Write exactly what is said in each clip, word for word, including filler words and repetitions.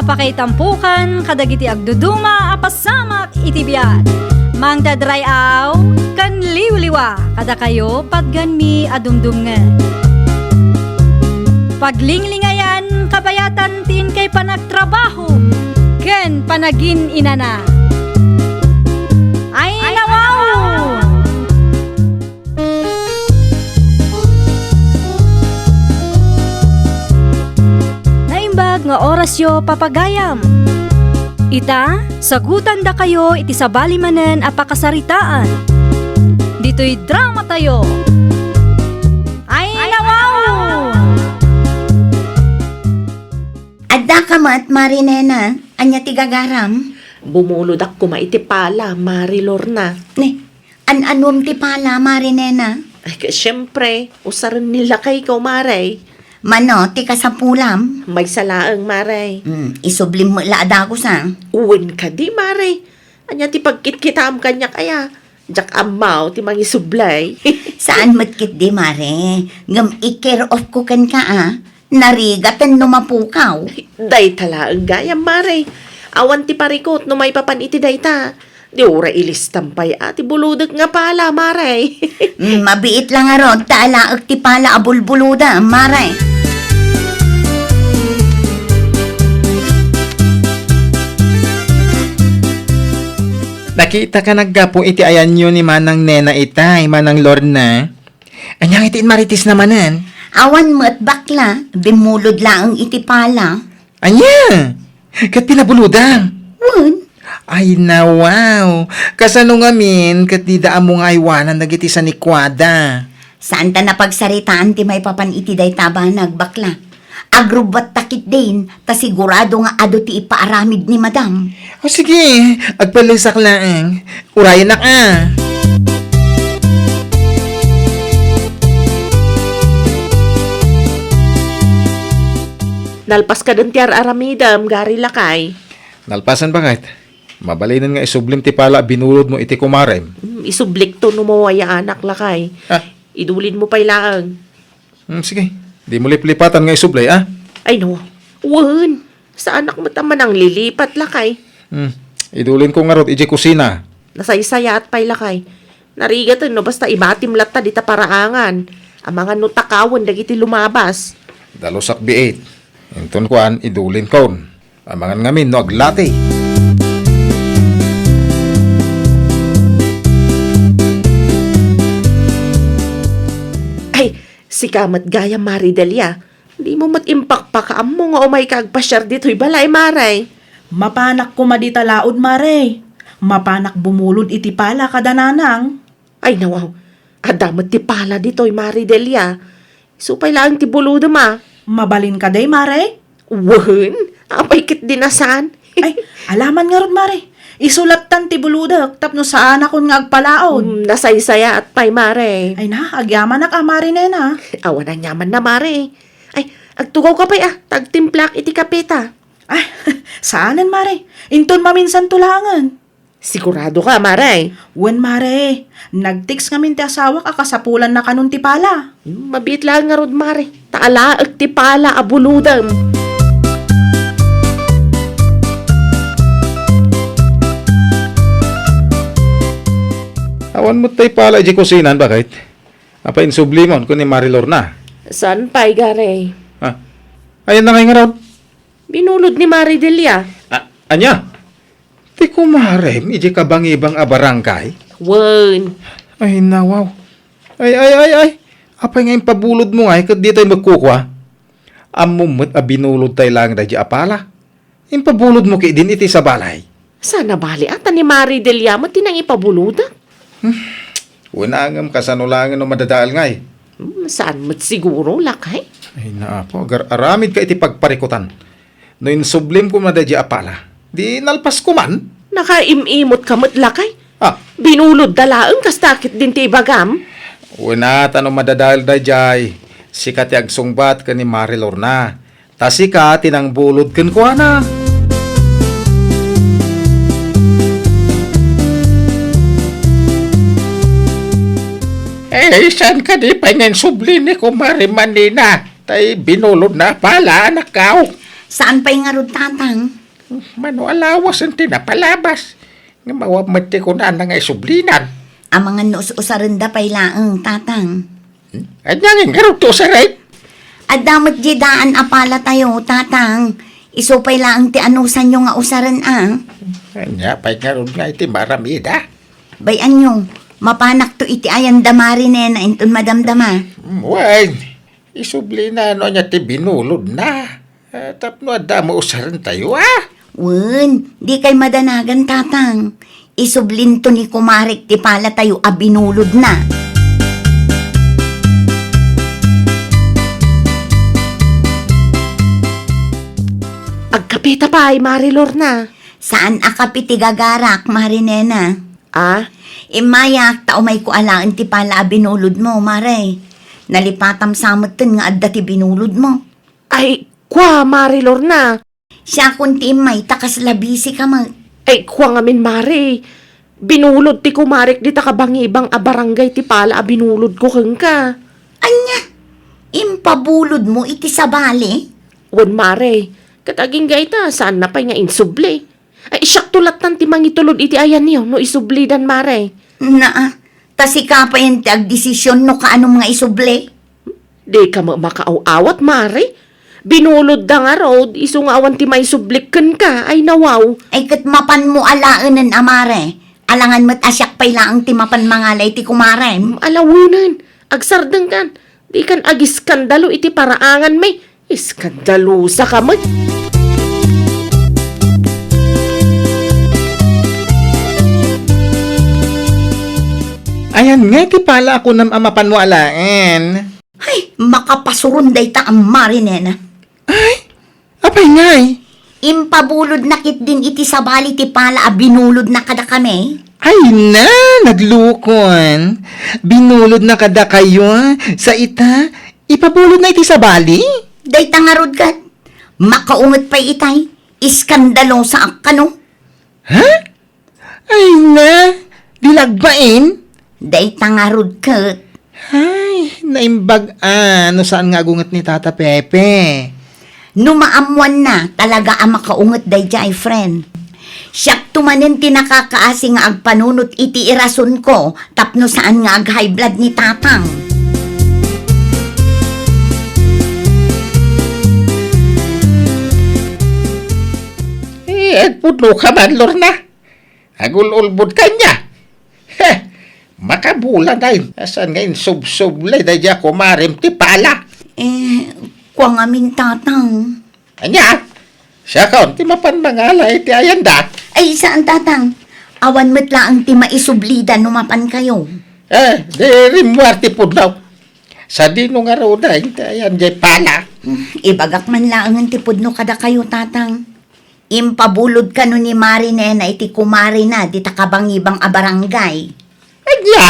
Pakaitampokan kadagiti agduduma a pasamak iti biag. Mangted ray-aw ken liwliwa kadakayo patganmi a dumdumngeg. Paglinglingayan kabayatan ti inkay panagtrabaho ken panagin-inana. Ay, nawaw! Naimbag nga orasyo, papagayam. Ita, sagutandakayo iti sabali manen a pakasaritaan. Ditoy dramatayo. Ay, nawaw! Addaka met, Mari Nena. Ania ti gagaram? Bumulodak koma iti pala, Mari Lorna. Ne, an-anuem ti pala, Mari Nena? Ay, ka-, siyempre, usaren ni lakayko, Mare. Mano ti kasapulam? Maysa laeng, Mare. Hmm, isublim met la a dagus, a. Wen kadi, Mare. Ania ti pagkitkitaem kaniak aya? Diak ammo ti mangisublay. Saan met ketdi, Mare. Ngem i-care off ko kenka, a. Narigaten no mapukaw. Dayta laeng gayam, Mare. Awan ti parikut no maipapan iti dayta. Di uray ilistam pay a ti bulodek nga pala, Mare. Mm, mabiit la ngarud ta alaek ti pala a bulbulodem, Mare. Nakitaka naggapu iti ayanyo ni Manang Nena itay, Manang Lorna. Ania iti inmaritisna manen? Awan met, bakla, bimmulod laeng iti pala. Ania? Ket pinabuloda? Wen. Ay, nawaw. Kasano ngamin ket dida ammo nga aywanan dagiti sanikuada? Saanta napagsaritaan ti maipapan iti dayta a banag, bakla. Agrubbuatta ketdin, ta sigurado nga adu ti ipaaramid ni Madam. O sige, agpalisak laeng. Urayennak a. Nalpas kadin ti ar-aramidem, Gari, lakay. Nalpasen, baket. Mabalinen nga isublim ti pala a binulodmo iti kumarem. Mm, isublikto no mawayaanak, lakay. Ah. Idulinmo pay laeng. Hmm, sige. Dimo liplipatan nga isublay, a? Ay, no. Wen. Saanak met a mananglilipat, lakay. Hmm. Idulinko ngarud idiay kusina. Nasaysayaat pay, lakay. Narigaten no basta ibatim latta dita paraangan. Amangan no takawen dagiti lumabas. Dalusak biit. Inton kuan, idulinkon. Amangan ngamin no aglati. Ay, sika met gayam, Mari Delia. Dimo met impakpakaammo nga umayka agpasiar ditoy balay, Mare. Mapanak koma dita laud, Mare. Mapanak bumulod iti pala kada nanang. Ay, nawaw. Adda met ti pala ditoy, Mari Delia. Isu pay laeng ti bulodem a. Mabalin kadi, Mare? Wen, apay ketdi a saan? Ay, alaman ngarud, Mare. Isu lattan ti bulodek tapno saanakon nga agpalaod. Hmm, nasaysayaat pay, Mare. Ay na, agyamanak a, Mari Nena. Awan aniamanna, Mare. Ay, agtugawka pay a, ta agtimplaak iti kape ta. Ah, saanen, Mare. Inton maminsanto laengen. Siguradoka, Mare? Wen, Mare. Nag-text ngamin ti asawak a kasapulanna kanon ti pala. Hmm, mabiit laeng ngarud, Mare. Ta alaek ti pala a bulodem. Awan met tay pala idiay kusinan, baket? Apay insublimon ken ni Mari Lorna? Saan pay, Gari? Ah, ayanna ngay ngarud? Binulod ni Mari Delia. A-, ania? Ti kumarem idiay kabangibang a barangay? Wen. Ay, nawaw. Ay, ay, ay, ay. Apay nga impabulodmo ngay ket ditay magkukua? Ammom met a binulod tay laeng daydiay a pala. Impabulodmo ketdin iti sabalay. Saan a bali a ta ni Mari Delia met ti nangipabulod? Hmm. Wen a ngem kasano laengen no madadael ngay? Hmm, saan met siguro, lakay? Ay, naapo, agar-aramidka iti pagparikutan. No insublim koma daydiay a pala, di nalpas koman. Nakaim-imotka met, lakay? Ah. Binulodda laeng kasta ketdin ti ibagam? Wen a, ta no madadael daydiay, sika ti agsungbat ken ni Mari Lorna. Ta sika ti nangbulod kenkuana. Eh, saan kadi pay nga insubli ni Kumare Manina? Tay binulodna a pala, anakkaw. Saan pay ngarud, Tatang? Mano a lawasen ti napalabas? Ngem awan met ti kunana nga isublinan. Amangan no us-usarenda pay laeng, Tatang. Hmm? Ania nga ngarud ti usaren? Adda met di daan a palatayo, Tatang. Isu pay laeng ti anusanyo nga usaren, a. Ania pay ngarud nga iti maaramida? Bay-anyo, mapanakto iti ayan da Mari Nena inton madamdama. Hmm, wen, isublina no ania ti binulodna. Eh, tapno adda met usarentayo, a? Wen, dikay madanagan, Tatang. Isublinto ni kumarek ti palatayo a binulodna. Agkapita pay, Mari Lorna. Saan a kape ti gagarak, Mari Nena? A? Immayak, ta umayko alaen ti pala a binulodmo, Mare. Nalipatam sa metten nga adda ti binulodmo. Ay, kua, Mari Lorna. Siakon ti immay ta kasla busy ka met. Ay, kua ngamin, Mare. Binulod ti kumarek dita kabangibang a barangay ti pala a binulodko kenka. Ania? Impabulodmo iti sabali? Wen, Mare. Ket agingga ita, saanna pay nga insubli. Ay, siakto lattan ti mangitulod iti ayanyo no isublidan, Mare. Naa, ta sika payen ti agdesisyon no kaanom nga isubli. Dika met makaaw-awat, Mare. Binulodda ngarud, isu nga awan ti maisublik kenka, ay nawaw. Ay ket mapanmo alaenen a, Mare. Alangan met a siak pay laeng ti mapan mangala iti kumarem. Alawenen, agsardengkan. Dikan agiskandalo iti paraanganmi. Iskandalosa ka met. Ayan nga ti pala a kunam a mapanmo alaen. Ay, makapasuron dayta a Mari Nena. Ay, apay ngay? Impabulodna ketdin iti sabali ti pala a binulodna kadakami. Ay na, naglukon. Binulodna kadakayo, sa ita, ipabulodna iti sabali? Dayta ngarud ket, makaunget pay itay, iskandalosa a kano. Ha? Ay na, di lagbain? Dayta ngarud ket. Ay, naimbag a, no saan nga agunget ni Tata Pepe. No maammoanna, talaga a makaunget daydiay, friend. Siakto manen ti nakakaasi nga agpanunot iti irasonko tapno saan nga ag-high blood ni Tatang. Eh, agpudno ka man, Lorna. Agul-ulbod kaniak. He, makabulan ay. Saan nga insubsubli daydiay a kumarem ti pala? Eh, kua ngamin, Tatang. Ania? Siakon ti mapan mangala iti ayanda? Ay, saan, Tatang. Awan met laeng ti maisublida no mapankayo. Eh, di rimmuar ti pudno. Sadino ngarud ay ti ayan jay pala? Hmm, ibagak man laengen ti pudno kadakayo, Tatang. Impabulod kano ni Mari Nena iti kumarina dita kabangibang a barangay. Ania?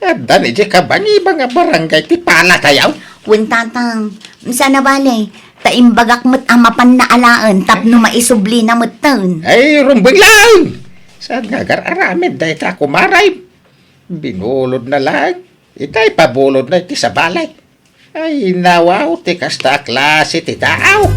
Adda ni di kabangibang a barangay ti palatayo? Wen, Tatang, saan a bale, ta imbagak met a mapanna alaen tapno maisublina metten. Ay, rumbeng laeng! Saan nga agar-aramid dayta a kumaray? Binulodna laeng. Itay pabulodna iti sabali. Ay, nawaw ti kasta a klase ti tao.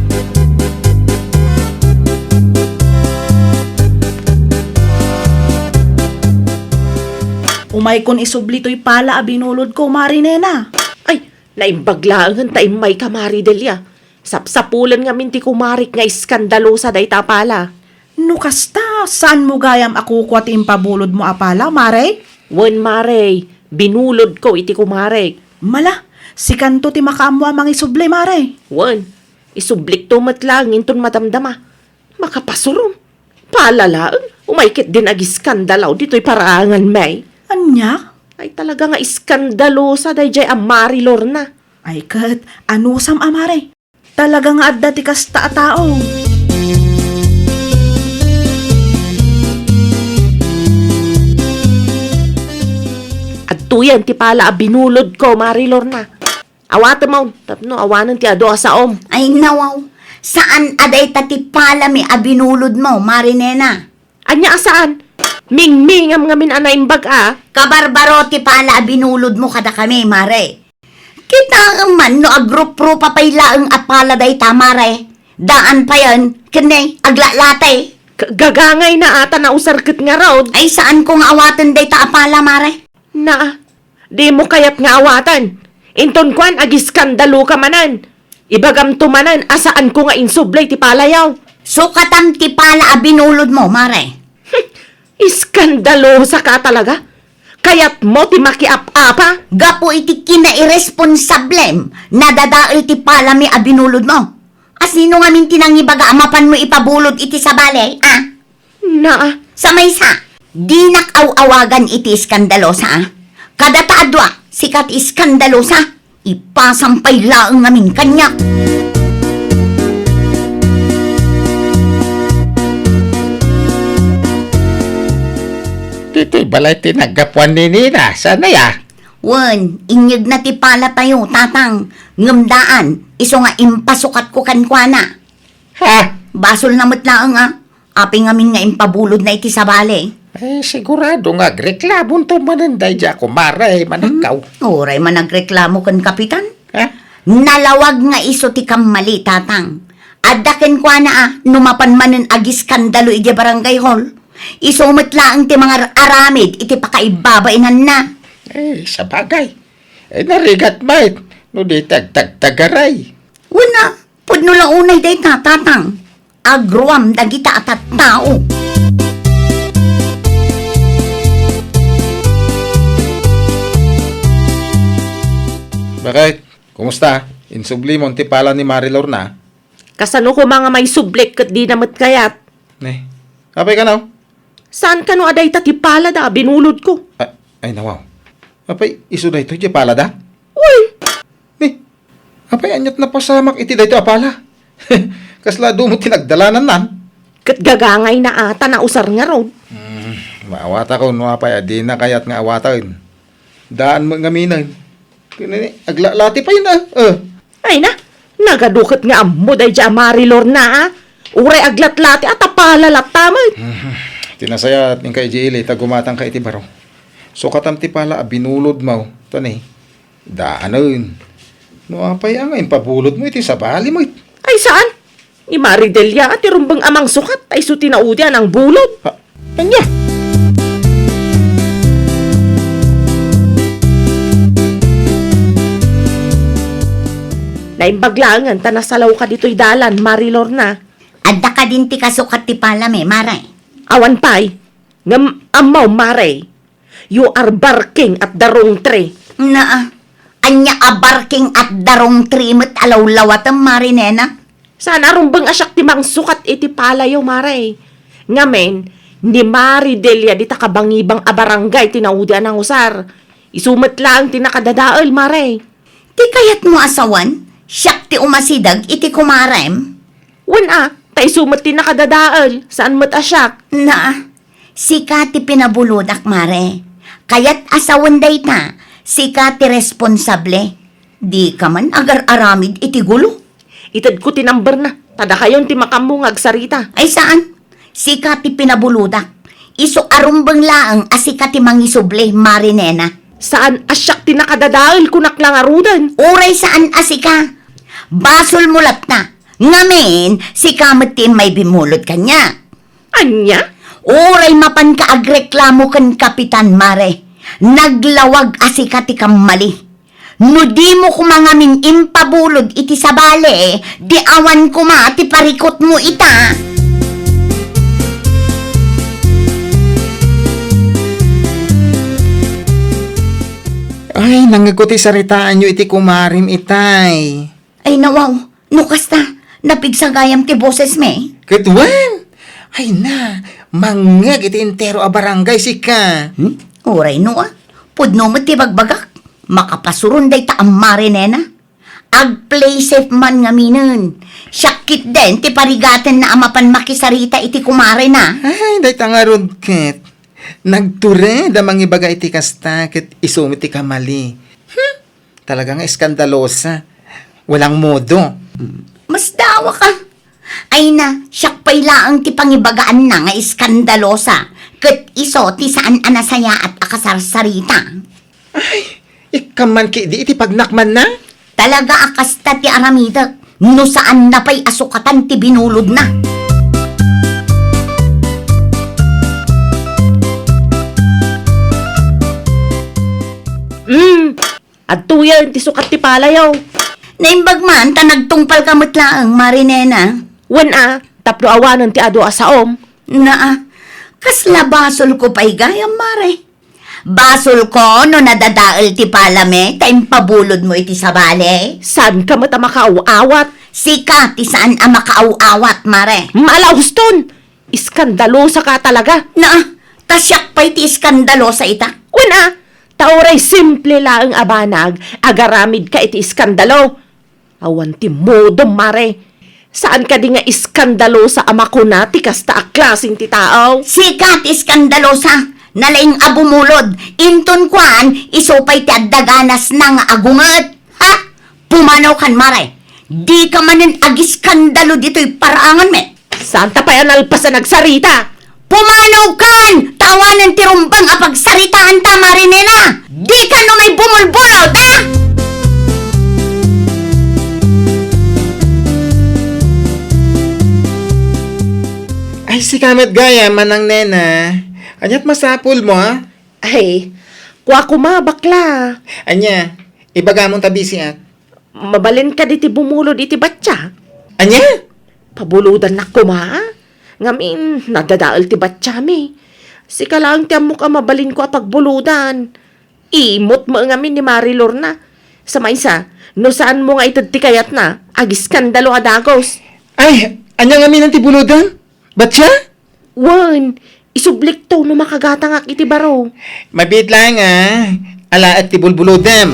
Umaykon isubli toy pala a binulodko, Mari Nena. Ay, naimbag laengen ta immayka, Mari Delia. Sapsapulen ngamin ti kumarik nga iskandalosa dayta a pala. No kasta, saanmo gayam a kukua ti impabulodmo a pala, Mare? Wen, Mare, binulodko iti kumarek. Mala, sikanto ti makaammo a mangisubli, Mare. Wen, isublikto met laeng inton madamdama. Makapasurom. Pala laeng, umay ketdin agiskandalaw ditoy paraanganmi. Ania? Ay, talaga nga iskandalosa daydiay a Mari Lorna. Ay ket, anusam a Mare? Talaga nga adda ti kasta a tao. Adtoyen ti pala a binulodko, Mari Lorna. Awatem, tapno awanen ti adu a saom. Ay, nawaw. Saan a dayta ti palami a binulodmo, Mari Nena? Ania a saan? Mingmingam ngamin a naimbag a. Kabarbaro ti pala a binulodmo kadakami, Mare. Kitaem man no agruprupa pay laeng a pala dayta, Mare. Daan payen, Ken ne, aglatlati. G-, gagangayna a ta nausar ket ngarud. Ay, saanko nga awaten dayta a pala, Mare. Na, dimo kayat nga awaten. Inton kuan, agiskandaloka manen. Ibagamto manen a saanko nga insubli ti palayo. Sukatam ti pala a binulodmo, Mare. Iskandalosaka talaga. Kayatmo ti makiap-apa? Gapu iti kinairesponsablem, nadadael ti palami a binulodmo. A sino ngamin ti nangibaga a mapanmo ipabulod iti sabali, a? Na. Sa maysa, dinak aw-awagan iti iskandalosa, a? Kadata a dua, sika ti iskandalosa. Ipasam pay laeng ngamin kaniak. Ditoy balay ti naggapuan ni Nina, saan aya? Wen, inyegna ti palatayo, Tatang. Ngem daan, isu nga impasukatko kenkuana. Ha? Basolna met laeng, a. Apay ngamin nga impabulodna iti sabali? Eh, sigurado nga agreklamonto manen daydiay a kumare, manakaw. Hmm? Uray man agreklamo ken kapitan. Ha? Nalawag nga isu ti kammali, Tatang. Adda kenkuana a, no mapan manen agiskandalo idiay barangay hall, isu met laeng ti mangar-aramid iti pakaibabainanna. Eh, sabagay. Eh, narigat met, no di ti agtagtagaray. Wen a, pudno la unay dayta, Tatang. Agruam dagita a tattao. Bakit? Kumusta? Insublimon ti pala ni Mari Lorna? Kasano koma nga maisublik ket dina met kayat? Ne. Apay kano? Saan kano a dayta ti palada a binulodko? A-, ay, nawaw. Apay, isu daytoy ti palada? Uy! Ni, apay, aniat napasamak iti daytoy a pala? Kasla adu met ti nagdalanannan? Ket gagangayna a ta nausar ngarud. Hmm, maawatakon no apay a dina kayat nga awaten. Daan met ngaminen. Ken ni, aglatlati pay na. Eh. Ay na, nagadu ket nga ammo daydiay a Mari Lorna, a. Uray aglatlati a ta pala latta met. Mhm. Ti nasayaat, inka idiay ili ta gumatangka iti baro. Sukatam ti pala a binulodmo, ta ne, daanen. No apay a nga impabulodmo iti sabali met? Ay, saan? Ni Mari Delia a ti rumbeng a mangsukat, ta isu ti naudi a nangbulod. Ha? Ania? Naimbag laengen ta nasalawka ditoy dalan, Mari Lorna. Adda kadin ti kasukat ti palami, Mare? Awan pay. Ngem ammo, Mare, you are barking at the wrong tree. Naa, ania a barking at the wrong tree met a lawlawatem, Mari Nena? Saan a rumbeng a siak ti mangsukat iti palayo, Mare. Ngamin, ni Mari Delia dita kabangibang a barangay ti naudi a nangusar. Isu met laeng ti nakadadael, Mare. Ti kayatmo a sawen, siak ti umasideg iti kumarem? Wen a, ta isu met ti nakadadael, saan met a siak. Naa, sika ti pinabulodak, Mare. Kayat a sawen dayta, sika ti responsable. Dika man agar-aramid iti gulo. Itedko ti numberna, ta dakayon ti makaammo nga agsarita. Ay saan? Sika ti pinabulodak. Isu a rumbeng laeng a sika ti mangisubli, Mari Nena. Saan a siak ti nakadadael, kunak la ngaruden. Uray saan a sika. Basolmo latta. Ngamin, sika met ti immay bimmulod kaniak. Ania? Uray mapanka agreklamo ken Kapitan, Mare. Naglawag a sika ti kammali. No dimo koma ngamin impabulod iti sabali, di awan koma ti parikutmo ita. Ay, nangngegko ti saritaanyo iti kumarem itay. Ay, nawaw, no kasta, napigsagayam ti bosesmi. Ket wen? Ay na, mangngeg iti entero a barangay sika. Hmm? Uray no a, pudno met ti bagbagak. Makapasuron dayta a Mari Nena. Ag-play safe man ngaminen. Siak ketdin ti parigatenna a mapan makisarita iti kumarena. Ay, dayta ngarud ket. Nagtured a mangibaga iti kasta ket isu met ti kammali. Hmm? Talaga nga eskandalosa. Walang modo. Masdaawaka. Ay na, siak pay laeng ti pangibagaanna nga eskandalosa, ket isu ti saan a nasayaat a kasarsarita. Ay, ikkan man ketdi iti pagnakmanna? Talaga a kasta ti aramidek, no saanna pay a sukatan ti binulodna. Adtoyen ti sukat ti palayo. Naimbag man ta nagtungpalka met laeng, Mare Nena. Wen a, tapno awanen ti adu a saom. Naa, kasla basolko pay gayam, Mare. Basolko no nadadael ti palami ta impabulodmo iti sabali. Saanka met a makaaw-awat. Sika ti saan a makaaw-awat, Mare. Mala Houston! Iskandalosaka talaga. Naa, ta siak pay ti iskandalosa ita. Wen a, ta uray simple laeng a banag, agaramidka iti iskandalo. Awan ti modom, Mare. Saan kadi nga iskandalosa a makuna ti kasta a klaseng ti tao? Sika ti iskandalosa. Nalaing a bumulod. Inton kuan, isu pay ti adda ganasna nga agunget. Ha? Pumanawkan, Mare. Dika manen agiskandalo ditoy paraangan met. Saanta pay a nalpas a nagsarita? Pumanawkan! Ta awanen ti rumbeng a pagsaritaanta, Mare Nena! Dika no may bumulbulot, ha? Ay, sika met gayam, Manang Nena. Ania't masapulmo, ha? Ay, kua koma, bakla. Ania, ibagamon ta bisiak. Mabalin kadi ti bumulod iti batya? Ania? Pabulodannak koma. Ngamin, nadadael ti batyami. Sika laeng ti ammok a mabalinko a pagbulodan. Imot met ngamin ni Mare Lorna. Sa maysa, no saanmo nga ited ti kayatna, agiskandalo a dagus. Ay, ania ngamin ti bulodan? Batya? Wen, isublikto no makagatangak iti baro. Mabiit laeng a, alaek ti bulbulodem.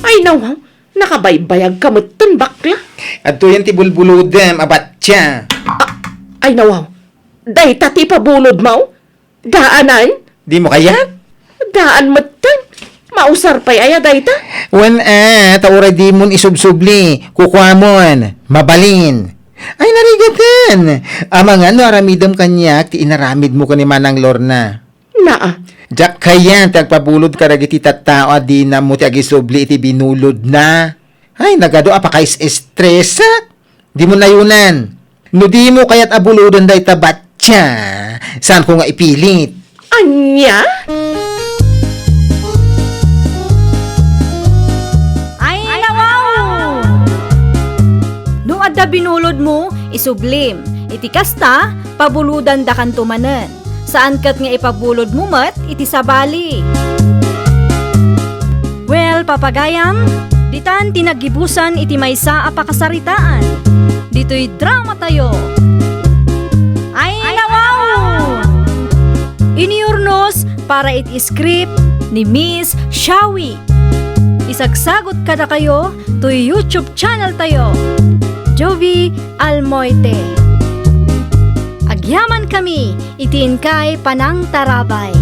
Ay, nawaw, nakabaybayagka metten, bakla. Adtoyen ti bulbulodem a batya. Ah, ay, nawaw, dayta ti ipabulodmo? Daanan? Dimo kayat? Daan metten. Mausar pay aya dayta? Wen a, ta uray dimon isubsubli, kukuamon. Mabalin. Ay, narigaten. Amangan no aramidem kaniak ti inaramidmo ken ni Manang Lorna. Naa. Diak kayat ti agpabulod kadagiti tattao a dina ammo ti agisubli iti binulodna. Ay, nagadu a pakaes-estresak. Dimo nayunan. No dimo kayat a buloden dayta batya, saanko nga ipilit. Ania? Ay, nawaw! No adda binulodmo, isublim. Iti kasta, pabulodandakanto manen. Saan ket nga ipabulodmo met iti sabali. Well, papagayam, ditan ti naggibusan iti maysa a pakasaritaan. Ditoy dramatayo. Ay, nawaw! Iniurnos para iti script ni Miss Shawi. Isagsagot kadakayo toy YouTube channel tayo, Jovi Almoite. Agyamankami iti inkay panangtarabay.